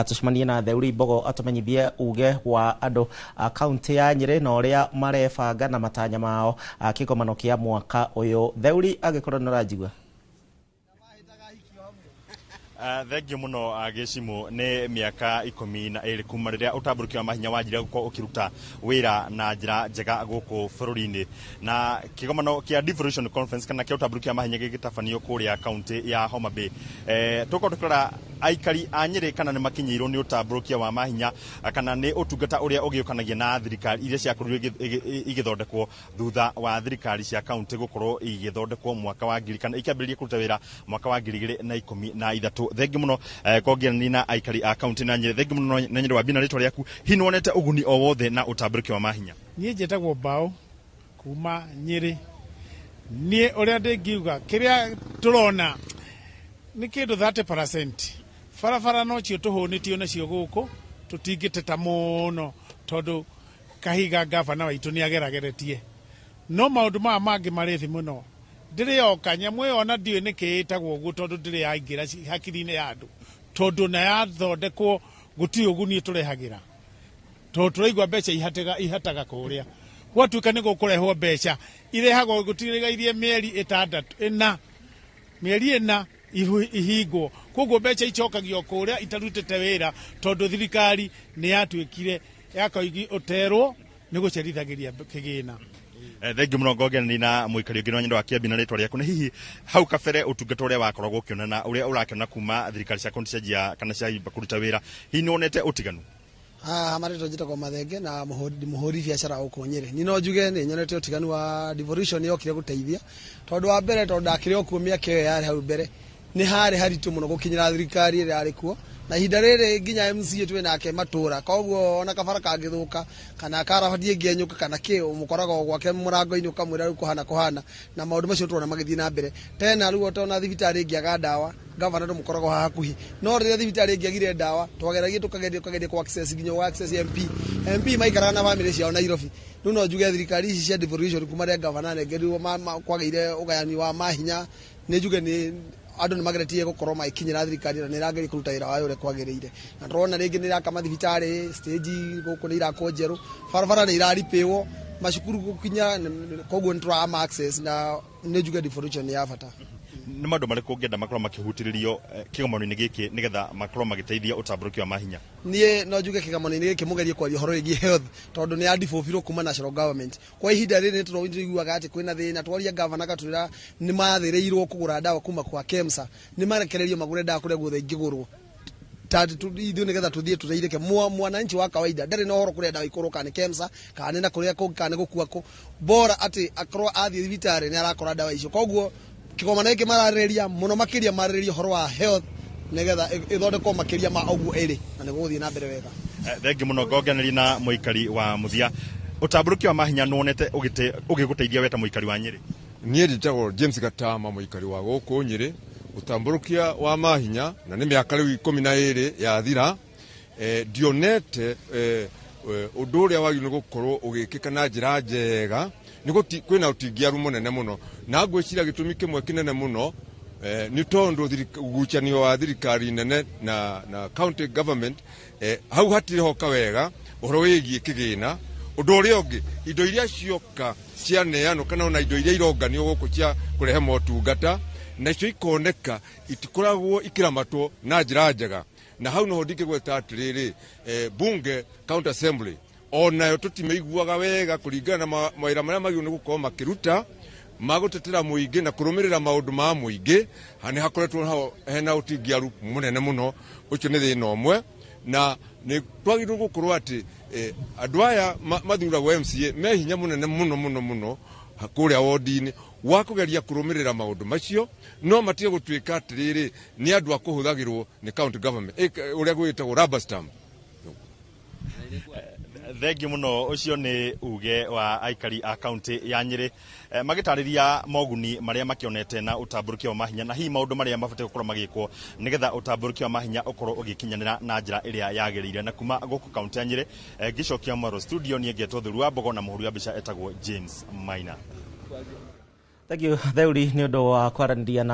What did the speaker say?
Tucemanie na Theuri Mbogo atũmenyithie uge wa andũ a kaunti ya Nyĩrĩ na ũrĩa marebanga na matanya mao kĩgomano kĩa mwaka ũyũ. Theuri, angĩkorwo nĩ ũranjigua. Thengiũ mũno. Gĩcimũ nĩ mĩaka 12 kuma rĩrĩa ũtambũrũki wa mahinya wanjire gũkorwo ũkĩruta wĩra na njĩra njega gũkũ bũrũri-inĩ, na kĩgomano kĩa Devolution Conference kana kĩa ũtambũrũki wa mahinya gĩgĩtabanio kũrĩa kaunti ya Homa Bay. Tũkorwo tũkĩrora aikari a Nyĩrĩ kana nĩ makinyĩirwo nĩ ũtambũrũkia wa mahinya kana nĩ ũtungata ũrĩa ũgĩũkanagia na thirikari iria ciakorirwo igĩthondekwo thutha wa thirikari cia kaunti gũkorwo igĩthondekwo mwaka wa ngiri kana ikĩambĩrĩria kũruta wĩra mwaka wa 2013. Thengi mũno kongerani na aikari a kaunti na Nyĩrĩ. Thengi mũno na Nyĩrĩ wa na rĩtwa rĩaku, hihi nĩwonete ũguni o wothe na ũtambũrũkia wa mahinya? Niĩ njĩtagwo Mbao kuma Nyĩrĩ. Niĩ ũrĩa ndĩngiuga, kĩrĩa tũrona nĩ kĩndũ 30%. Barabara nocio tũhũnĩtio nacio gũkũ, tũtingĩteta mũno tondũ kahiga gavana waitũ nĩ agerageretie, no maũndũ maya mangĩ marĩ thĩ mũno. Ndĩrĩ yoka nyamũ ĩyo ona ndiũĩ nĩkĩ ĩtagwo ũguo, tondũ ndĩrĩ yaingĩra hakiri-inĩ ya andũ, tondũ na yathondekwo gũtirĩ ũguni ĩtũrehagĩra, tondũ tũraigua mbeca ihataga kũrĩa. Gwatuĩka nĩ gũkũrehwo mbeca, irehagwo gũtigairie mĩeri 6, 4, mĩeri 4 ihingwo. Koguo mbeca icokagio kũrĩa itarutĩte wĩra, tondũ thirikari nĩ yatuĩkire ya koigi ũterwo nĩ gũcerithagĩria kĩgĩna. Thengiũ mũno. Ngongerani na mũikari ũngĩ na nyendo wa Kĩambi na rĩtwa rĩaku, nĩ hihi hau kabere ũtungata ũrĩa wakoragwo ũkĩona na ũrĩa ũrakĩona kuma thirikari cia kaunti cianjia kana ciamba kũruta wĩra, hihi nĩ wonete ũtiganu? Haha marĩtwa njĩtagwo Mathenge na mũhũri biacara gũkũ Nyĩrĩ. Niĩ no njuge nĩ nyonete ũtiganu wa devolution yokire gũteithia, tondũ wa mbere, tondũ ndakĩrĩ o kuo mĩaka ĩyo yarĩ hau mbere, nĩ harĩ haritũ mũno gũkinyĩra thirikari ĩrĩa yarĩ kuo, na ihinda rĩrĩ nginya MCA twĩ nake matũra. Koguo ona kabara kangĩthũka kana karabati ĩngĩenyũka kana kĩ, ũmũkoraga o gwake mũrango-inĩ, ũkamwĩra rĩu kũhana kũhana, na maũndũ macio tũrona magĩthiĩ na mbere. Tena rĩu ona thibitarĩ ĩngĩaga ndawa, gavana tũmũkoraga haha hakuhĩ, no rĩrĩa thibitarĩ ĩngĩagire ndawa, twageragia tũkageria kũ access nginya gũ access MP. MP maikaraga na bamĩrĩ ciao Nairobi. Rĩu no njuge thirikari ici cia devolution, kuma rĩrĩa gavana anengerirwo kwagĩire ũgayani wa mahinya, nĩ njuge nĩ andũ nĩ mageretie gũkorwo magĩkinyĩra thirikari na nĩ ĩrageria kũruta wĩra wayo ũrĩa kwagĩrĩire, na tũrona rĩngĩ nĩ ĩraka mathibitarĩ, stage gũkũ nĩ irakwo njerũ, barabara nĩ iraripĩwo, macukuru gũkinya. Koguo nĩ tũrama access na nĩ njuge devolution nĩ ya bata. Nĩ maũndũ marĩkũ ũngĩenda makorwo makĩhutĩrĩrio kĩgomano-inĩ gĩkĩ nĩgetha makorwo magĩteithia ũtambũrũki wa mahinya? Niĩ no njuge kĩgomano-inĩ gĩkĩ mũgerie kwaria ũhoro wĩgiĩ health, tondũ nĩ ya devolve kuma national government. Kwa ihinda rĩrĩ nĩ tũiguaga atĩ kwĩna thĩna. Twaria gavana akatwĩra nĩ mathĩrĩirwo kũgũra ndawa kuma kwa KEMSA, nĩ marekererio magũre ndawa kũrĩa guothe ingĩgũrwo ta ithuĩ nĩgetha tũthiĩ tũteithĩke. Mwananchi wa kawaida ndarĩ na ũhoro kũrĩa ndawa ikũrwo, kana nĩ KEMSA kana nĩ na kũrĩa kũngĩ kana nĩ gũkua kũ, bora atĩ akorwo athiĩ thibitarĩ nĩ arakora ndawa icio. Koguo kĩgomano gĩkĩ mararĩrĩria mũno makĩria, marĩrĩria ũhoro wa health nĩgetha ĩthondekwo makĩria ma ũguo ĩrĩ, na nĩ gũgũthiĩ na mbere wega. Thengiũ mũno. Ngongereria na mũikari wa mũthia, ũtambũrũki wa mahinya nĩwonete ũgĩgũteithia we ta mũikari wa Nyĩrĩ? Niĩ njĩtagwo James Gatama, mũikari wa gũkũ Nyĩrĩ. Ũtambũrũkia wa mahinya na nĩ mĩaka rĩu 12 yathira, ndionete ũndũ ũrĩa wagĩrĩirwo nĩ gũkorwo ũgĩkĩka na njĩra njega. Nĩ kwĩna ũtingiaru mũnene mũno, na ngwĩciria gĩtũmi kĩmwe kĩnene mũno nĩ tondũ ũgucanio wa thirikari nene na county government hau hatirĩ hoka wega ũhoro wĩgiĩ kĩgĩna. Ũndũ ũrĩa ũngĩ, indo iria cioka cianeanwo kana ona indo iria ironganio gũkũ cia kũrehe motungata nacio ikoneka itikoragwo ikĩramatwo na njĩra njega. Na hau noho ndingĩgweta atĩrĩrĩ, bunge, county assembly, onayo tũtimĩiguaga wega kũringana na mawĩra marĩa magĩrĩirwo nĩ gũkorwo makĩruta ma gũtetera mũingĩ na kũrũmĩrĩra maũndũ ma mũingĩ. Ha nĩ hakoretwo ho hena ũtingiaru mũnene mũno. Ũcio nĩ thĩna ũmwe, na nĩ twagĩrĩirwo gũkorwo atĩ andũ aya mathuragwo MCA me hinya mũnene mũno mũno mũno kũrĩa wodi-inĩ wa kũgeria kũrũmĩrĩra maũndũ macio, no matige gũtuĩka atĩrĩrĩ nĩ andũ a kũhũthagĩrwo nĩ county government, ũrĩa gwĩtagwo rubber stamp. Thengiũ mũno. Ũcio nĩ uge wa aikari a kaunti ya Nyĩrĩ, magĩtarĩria moguni marĩa makĩonete na ũtambũrũkia wa mahinya, na hihi maũndũ marĩa mabatiĩ gũkorwo magĩkwo nĩgetha ũtambũrũkia wa mahinya ũkorwo ũgĩkinyanĩra na njĩra ĩrĩa yagĩrĩire. Na kuma gũkũ kaunti ya Nyĩrĩ, ngĩcokia mwaro studio, niĩ ngetwo Thuru wa Mbogo na mũhũri wa mbica etagwo James Maina. Thank you, Theuri, nĩ ũndũ wa kwaranĩria na